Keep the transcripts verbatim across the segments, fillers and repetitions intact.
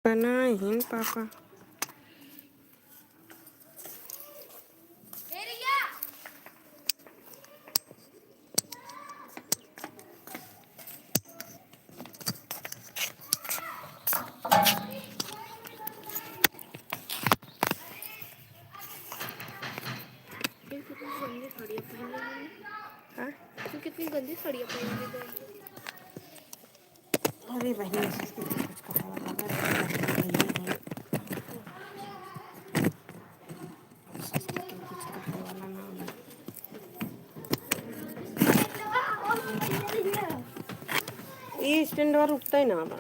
बनाए हैं पापा। हाँ? तुम कितनी गंदी साड़ियाँ पहन के गई हो। अरे बहन, इसके तो कुछ कपड़ा वाला ना, कुछ कपड़ा वाला ना होना। ये स्टैंड और रुकता ही ना बा।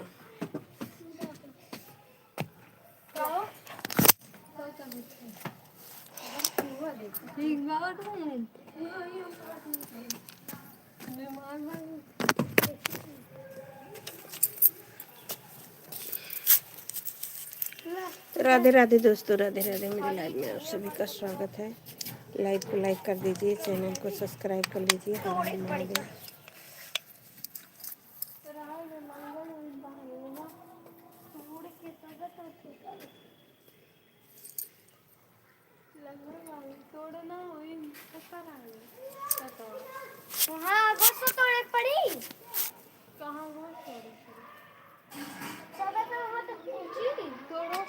राधे राधे दोस्तों, राधे राधे। मेरे लाइव में आप सभी का स्वागत है। लाइव को लाइक कर दीजिए, चैनल को सब्सक्राइब कर लीजिए। हर हर महादेव। तोड़ना होई, ऊपर आ गई। हाँ, गोसो तोड़े पड़ी। कहाँ गोसो तोड़े पड़ी? सब तो वहाँ तक पहुँची। तोड़ो।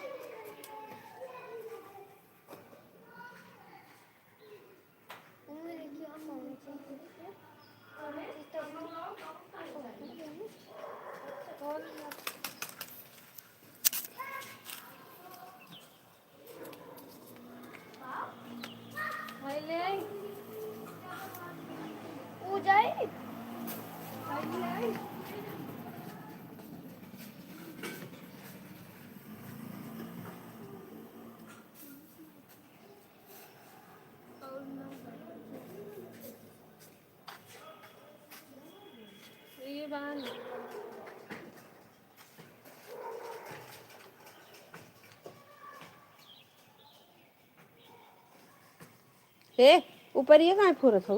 ए, ऊपर ये काहे फोरत हो?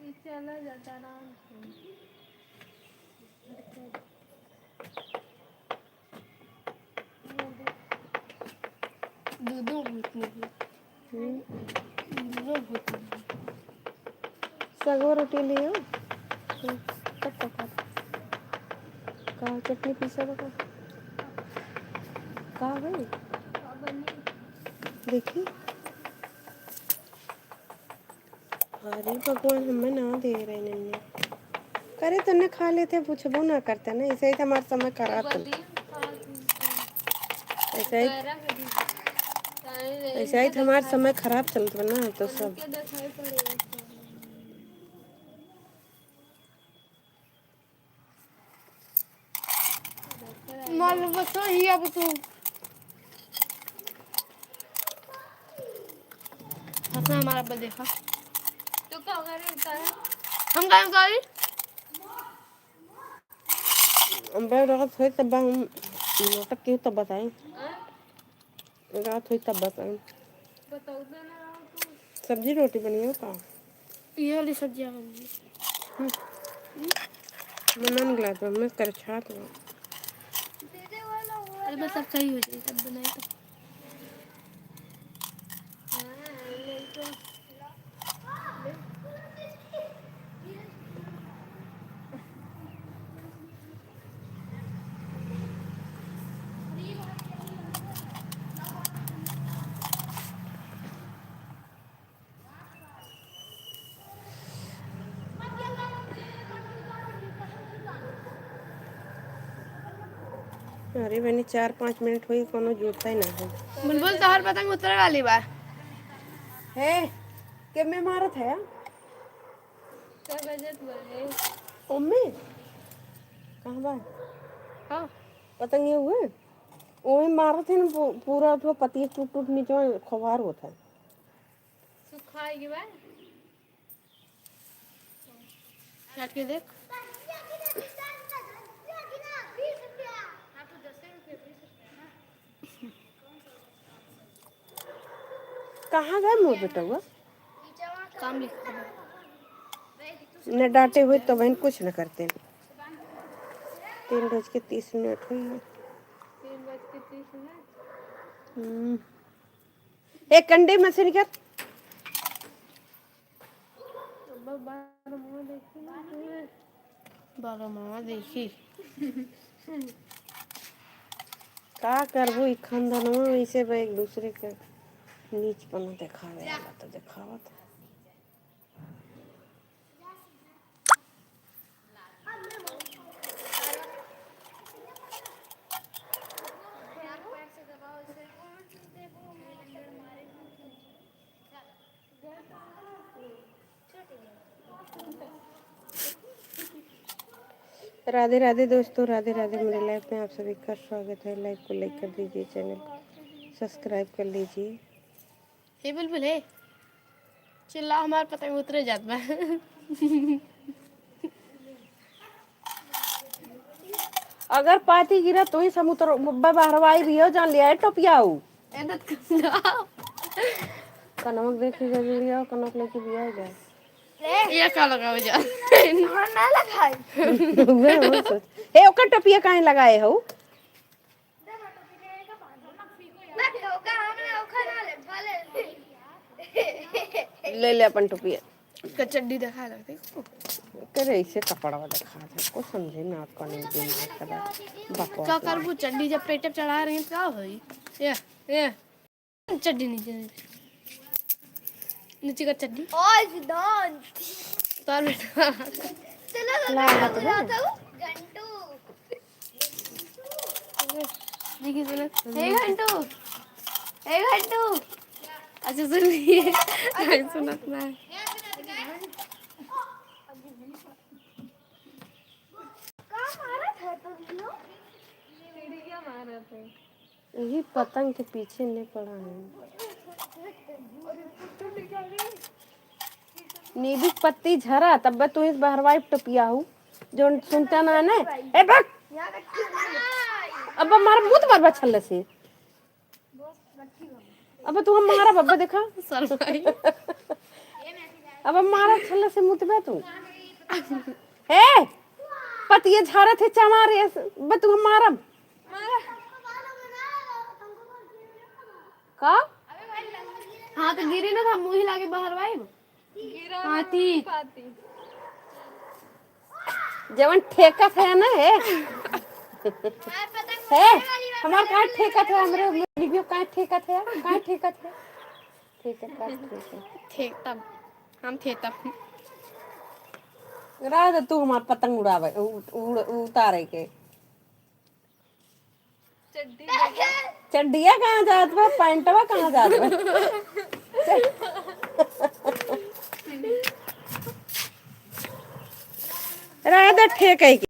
ये चला जाता आराम से। दो दो भूत निकले। हम्म। दो दो भूत निकले। सगो रोटी लियो। हम्म, तब तक का चटनी पीसा बा का? का भाई? देखी। अरे भगवान, हमें ना दे रहे नन्हे। करे तो न खा लेते, पूछबो ना करते ना, ऐसे ही तो हमार समय खराब चलत। ऐसे ही, ऐसे ही तो हमार समय खराब चलत बा ना, तो सब। मार लो बस, वही अब तू। हंसना हमारा बस देखा। तो का करे उतारा? हम गाय गाई। हम बैठ रहा थे तब हम नाटक क्यों तब बताएं। हाँ? रात होई तब बताई। सब्जी रोटी बनी हो का? ये वाली सब्जियाँ बनी। हम्म। मैं मन गला तो मैं कर छात हूँ। अरे बस अब सही हो जाए तब बनाई तो। अरे बहनी, चार पाँच मिनट होई, कोनो जुड़ता ही ना है। बुलबुल, तोहर पतंग उतरे वाली बा। हे, के में मारत है? ओमे? कहाँ बा? हाँ। पतंग ये हुए? ओमे मारत है ना, पू-, पूरा तो पतिया टूट टूट नीचे में खवार होता है। सुखाई के बाद? काट के देख। कहाँ गए मोर बेटवा? काम लिखा है। न डांटे हुए तो बहन कुछ न करते। तीन बज के तीस मिनट हुई है। तीन बज के तीस मिनट। हम्म। एक कंडे में से निकल। अब बारह मुँह देखी ना तू। बारह मुँह देखी। का करबू, ई खानदानवा ऐसे बा, एक दूसरे के नीचपना देखावे वाला तो देखावत। राधे राधे दोस्तों, राधे राधे। मेरे लाइफ में आप सभी का स्वागत है। लाइव को लाइक कर दीजिए, चैनल सब्सक्राइब कर लीजिए। हे बुलबुल, हे, चिल्ला, हमार पतंग उतरे जात बा। अगर पाती गिरा तो ही समुद्र बब्बा बहरवाई भी हो, जान लिया है टोपिया हो। एदत कन्ना। कनवक देखी जरूरी हो, कनवक लेके भी आ जाए। ये का लगावे जा? हमरा ना लगाई। उहे हम सोच। हे, ओकर टोपिया काहे लगाए हो? ले ले अपन टोपिया। का चड्डी देखा लगते। करे ऐसे कपड़वा देखा था, कुछ समझे ना, कौन दिन देखा था। बकवास। का करबू, चड्डी जब पेटे पे चढ़ा रही तो का होई? ये, ये। चड्डी नीचे, नीचे का चड्डी। ओए सिद्धांत। तार बेटा। चलो, चलो, ला, चलो, ला, चलो, ला। चलो। घंटू। देखिए, सुनो। हे घंटू। हे घंटू। अच्छा, सुन लिए। नहीं सुनत ना। का मारत है तुम लोग? चिड़िया मारत है। यही पतंग के पीछे नहीं पड़ा है। नींबू के पत्ती झरा, तब तू इस बहरवाई टोपिया हूँ, जो सुनता ना है ना। ए, बक! अब मार मुँह तो मार बछल से। अब तू हम मारा बब्बा देखा। सरवाई। अब हम मारा छल्ला से मुतबे तू। हे, पतिये झारत है चमार, ये स-, बे तू हम मारब। का? हाँ, तो गिरी ना था, मुँह लागे बहरवाई। पाती। जवन ठेकत है ना, हे। हे, हमार कहाँ ठेकत है, हमरे वीडियो कहाँ ठेकत है, कहाँ ठेकत है? ठीक है, का ठीक है। ठेकतब, हम ठेकतब। रह दे तू हमार पतंग उड़ावे, उ-, उड़-, उतारे के। चड्डी देखा। चड्डिया कहाँ जात बा, पैंटवा कहाँ जात बा? रह दे, ठेक है कि।